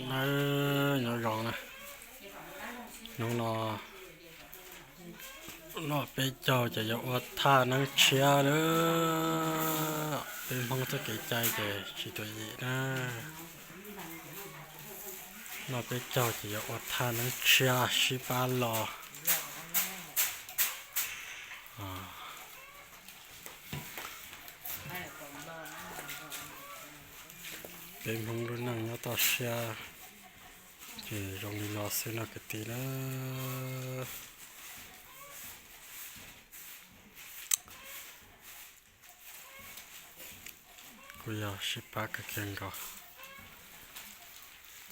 Nawb, nyob zoo na. Hnub no noj peb caug ces yuav ua thaj neeb tshiab lawm. Peb Hmoob txoj kev cai ces tsis tuam yim na. Noj peb caug ces yuav ua thaj neeb tshiab sib pab los. Peb Hmoob lub neej nyob toj siab ces zoo li no xwb no kwv tij na. Kuj yog sib pab kawg kiag nkaus.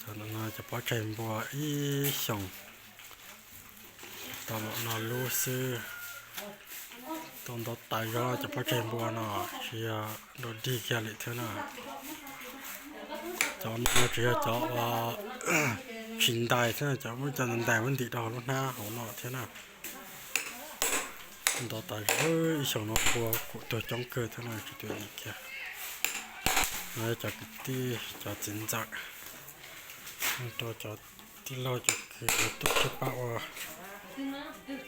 Cov no cov pob tsaig npua ib xyoos tau mam no lub xwb. Tau ntau tas zog cov pob tsaig npua no, tsis yog dua dig kiag li thiab na. Cov no tsis yog cov uas tsis ntais thiab, cov muab cov ntais muab ntim rau hauv lub hnab hauv no thiab na. Ntau tas zog, ib xyoos no npua kuj tuag coob kawg thiab na, tsis tuam yim kiag. No cov kwv tij cov txiv ntxawm, rau cov tij laug cov kwv tuaj sib pab ua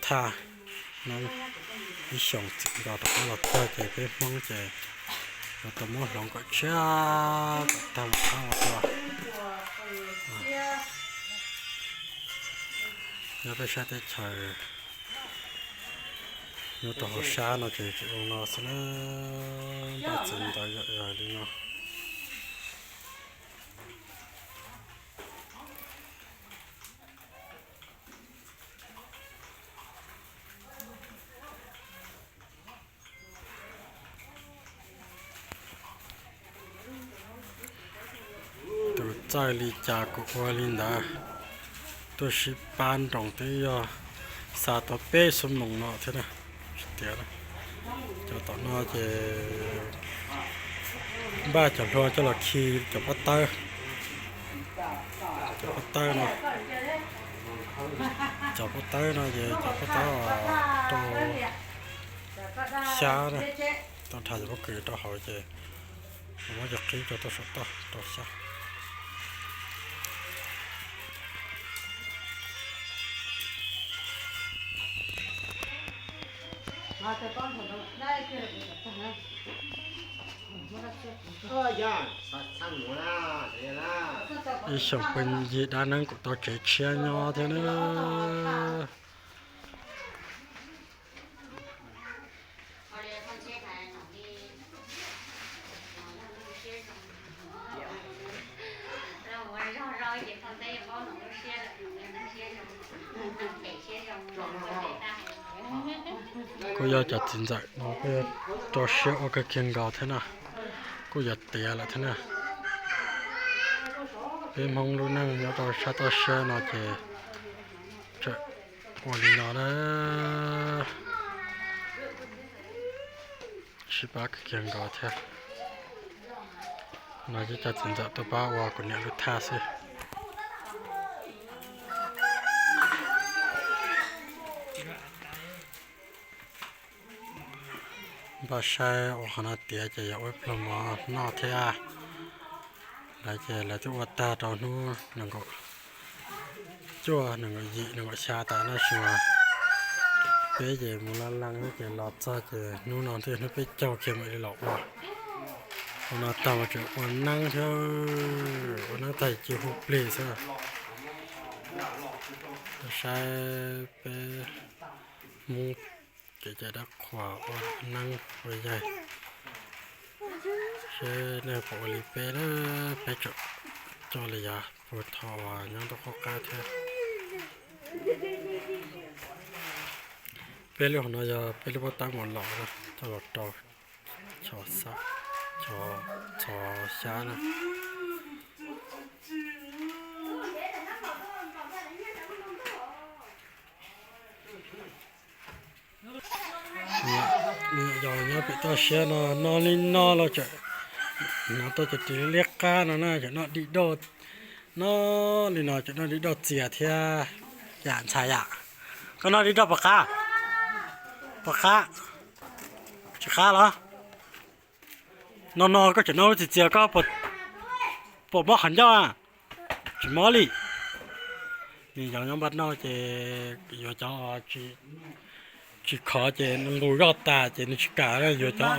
thaj no. Ib xyoos txwm nkaus rov qab los txog ces peb Hmoob ces yuav tau muab hloov kom tshiab kom tag mam rov ua dua. Nyob peb sab teb chaws nyob rau hauv sab no ces tseem zoo no xwb na, npaj txwv ntawd yog li no. Tus txawj li cas kuj ua li ntawd, tuaj sib pab nroos twb yog xa tau peb xuab moos no thiab na. Tsis tias cov tom no ces npaj cov hlua coj los khi cov pob tawb. Cov pob tawb no, cov pob tawb no ces cov pob tawb rau xyab na, tau dhas cov pob kws rau hauv ces muab cov qib coj tuaj saum toj rau xyab. Ib xyoos pw ncig dab neeb kuj tau tsev tshiab nyob thiab na. Kuj yog cov txiv ntxawm no kuj yog rau siab ua kawg kiag nkaus thiab na, kuj yuav tiav lawm thiab na. Peb Hmoob lub neej nyob rau sab toj siab no ces tseem ua li no na. Sib pab kawg kiag nkaus thiab. No cov txiv ntxawm tuaj pab ua kuv niam lub thaj xwb. Npaj saib ua qhov no tiav ces yog ua ib pluag mov noj thiab. Lawv ces lawv twb ua tag rau hnub nees nkaum cuaj, nees nkaum yim, nees nkaum xya tas tab sis mas peb ces mus laj lees ces los txog ces hnub no twb hnub peb caug kiag mam li los ua. Ua no tag mas tseem ua neeb thiab, ua neeb tag ces cia hu plig xwb. Saib peb Hmoob kev cai dab qhuas ua neeb ua yaig, seb nej puas ua li peb na, peb tseem coj li yav puag thaum uas nyob ntuj qub qab thiab. Peb lub hauv no yog peb lub pob tawb mus los na, coj los rau txhos xab, txhos xyab na. Yog nyob pem toj siab no, no li no los tseem hnav tau cov ris liab qab no na, tseem noj di doj, no li no tseem noj di doj txias thiab. Yam ntxhais yam, koj noj di doj puas qab? Puas qab? Tsis qab los? No no koj tseem noj lub txias txias koj puas mob qhov ncauj a? tsis mob li. Nws yog nyob npaj noj ces yuav cov tsis khov ces nqus zoj tas ces nws tsis kam, yuav cov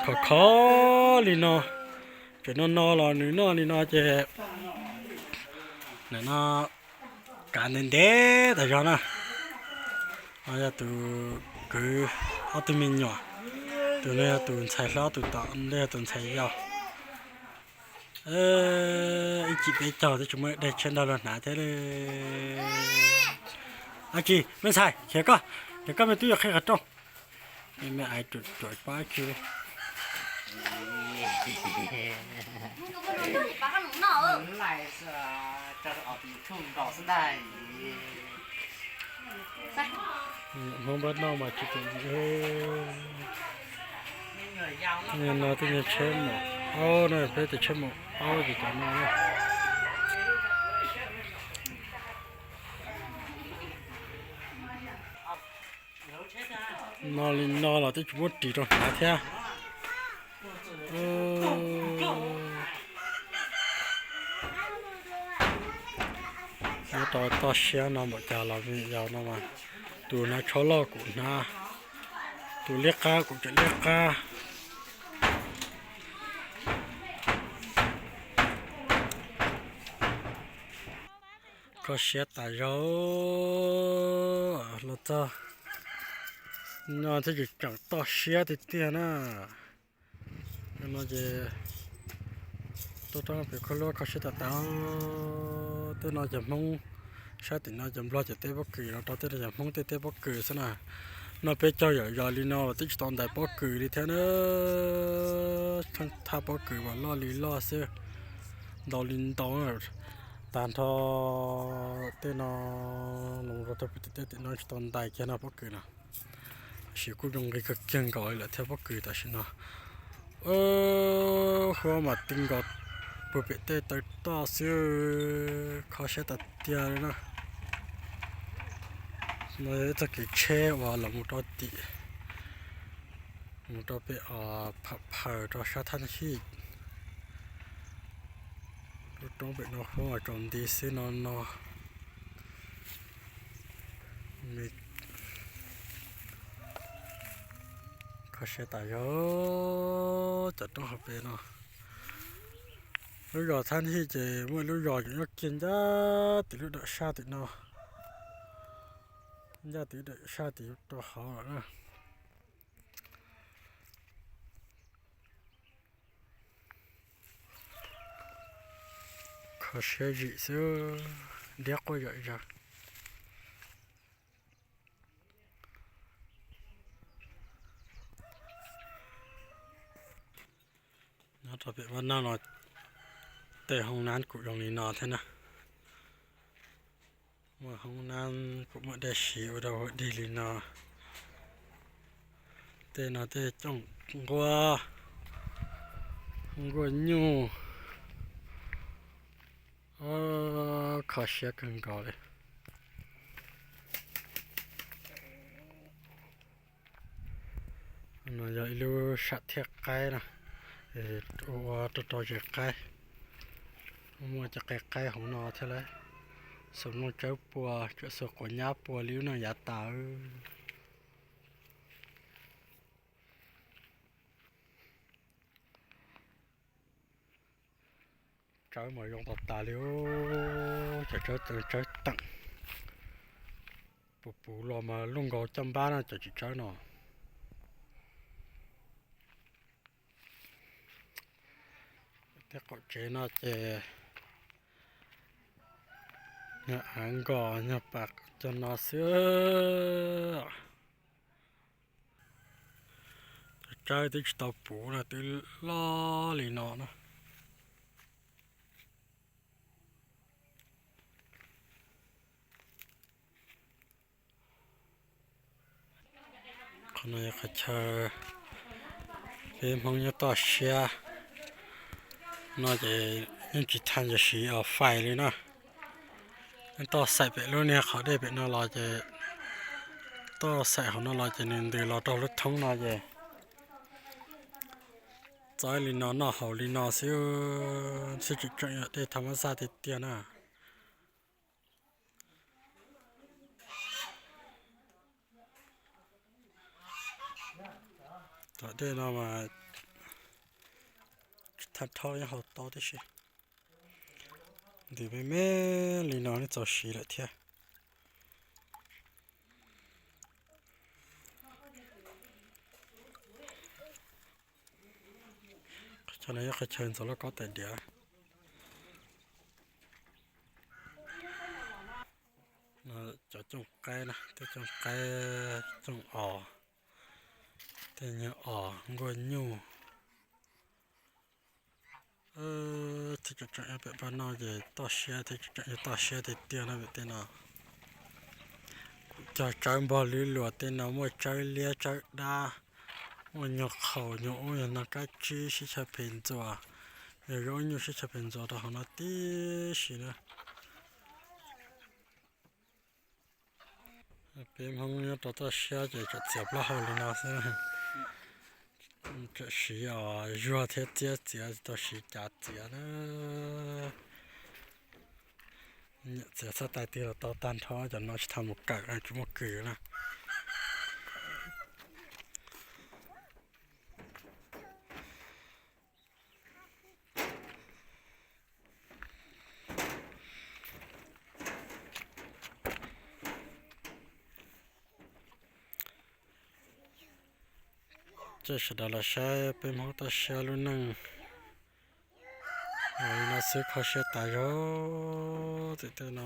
khov khov li no. Tseem no no los nws noj li no ces nim no kav ntev ntev tas zog na. Yog tus kwv ob tug me nyuam, tus no yog tus ntxhais hlob, tus tom ntej yog tus ntxhais yau. Ib chim peb caug twb tsis muaj dej tshiab nrog luag hnav thiab li. Ab tsi, me ntxhais, khiav koj, khiav koj, me tub yuav qhib qhov rooj. Me ais ruam ruam pab tsi. Hmoob npaj noj mas tsis tseem ntxim. No twb yog tsheb maum aub na, peb tus tsheb maum aub ces cov no na. No li no los twb tsis muab ris rau hnav thiab. Nyob rau toj siab no npaum cas los me nyuam yaus no mas tus hnav tsho loj kuj hnav, tus liab qab kuj tseem liab qab. Kho siab tas zog los txog no thiaj tseem tseem toj siab tiag tiag na. No ces tuaj rau pem kho luab kho siab tas tas. Tej no ces Hmoob, sab tim no ces Nplog cov teb pob kws los rau tej no ces Hmoob tej teb pob kws xwb na. No peb caug yam yos li no los twb tsis tau ntais pob kws li thiab na. Thaj pob kws mas loj li loj xwb, ntau li ntau. Tag nrho tej no los rau pem tim tej tim no tsis tau ntais kiag no pob kws no. Tab sis kuj zoo nqi kawg kiag nkaus li lawm thiab pob kws tam sim no. Huab mas ti nkaus puag pem tej taw toj xwb, kho siab tas tiag li na. No yog ib txoj kev tsheb uas los mus rau tim, mus rau pem os, phaum phaws rau sab thaj hij. Lub roob pem no huab mas tsaus nti xwb no no. Kho siab tas zog, cov roob hauv pes no. Lub zos thaj hij ces muaj ib lub zos nyob kiag ncaj tim lub dawm saj tim no, ncaj tim lub dawm saj tim rau hauv lawm na. Kho siab zim xwb, diab quaj zom zaws. Nyob rau pem vaj nab no, tej hoob nab kuj zoo li no thiab na. Muaj hoob nab kuj muaj dej siv ua dog ua dig li no. Tej no tej cooj nquab, nquab nyuj. Kho siab kawg nkaus li. No yog ib lub sam thiaj qaib na, ua rau rau zes qaib. Muaj cov qe qaib hauv no thiab lauj. Xuas nplooj tsawb pua, tsuas xuas quav nyab pua li lub neej yav tas. Tsawb mas zoo tas tas li, cov tsawb teem. Puv puv los mas luj nkaus caj npab na cov txiv tsawb no. Tej qaum tsev no ces nyuag av nkos nyuag pas cog no xwb. Cov tsawb twb tsis tau puv no twb loj li no na. Qhov no yog qhov chaw peb Hmoob nyob toj siab no ces yeej tsis thaij ntsis siv fais li na. Yeej toj xaim pem lub niag qhov dej pem no los ces, toj xaim hauv no los ces nws ntws los rau lub thoob no ces tau li no noj haus li no xwb, thiaj tseem tseem yog dej thas mas xaj tiag tiag na. Tom dej no mas thaj thab yeej haus tau tib si. Ntws me me li no nej txaus siv lawm thiab. Qhov chaw no yog qhov chaw ntxuav lauj kaub tais diav. Cov cooj qaib na, tej cooj qaib, cooj os, tej nyuag os nkuaj nyuj. Thiab tseem tseem pem paj no ces toj siab thiab tseem tseem yog toj siab tiag tiag na pem tej no. Kuv cog tsawb npog lwb luas tej no muaj tsawb liab tsawb dab, muaj nyuag qhaus nyuag ub nyuag no kab tsib sib chaw phem ntxuas, yog zoo ib nyuag sib chaw phem ntxuas rau hauv no tib si na. Peb Hmoob nyob rau toj siab ces tseem txiav plaub hau li no xwb. Tseem siv os zuag thiab txiab txiav, tsis tau siv cav txiav na. Nyiam txiav xab tais twg los tau tag nrho, cov no tsis tas mus kawm tsis muaj kws na. Coj sawv daws los saib peb Hmoob toj siab lub neej. Li no xwb kho siab tas zog tim tej no.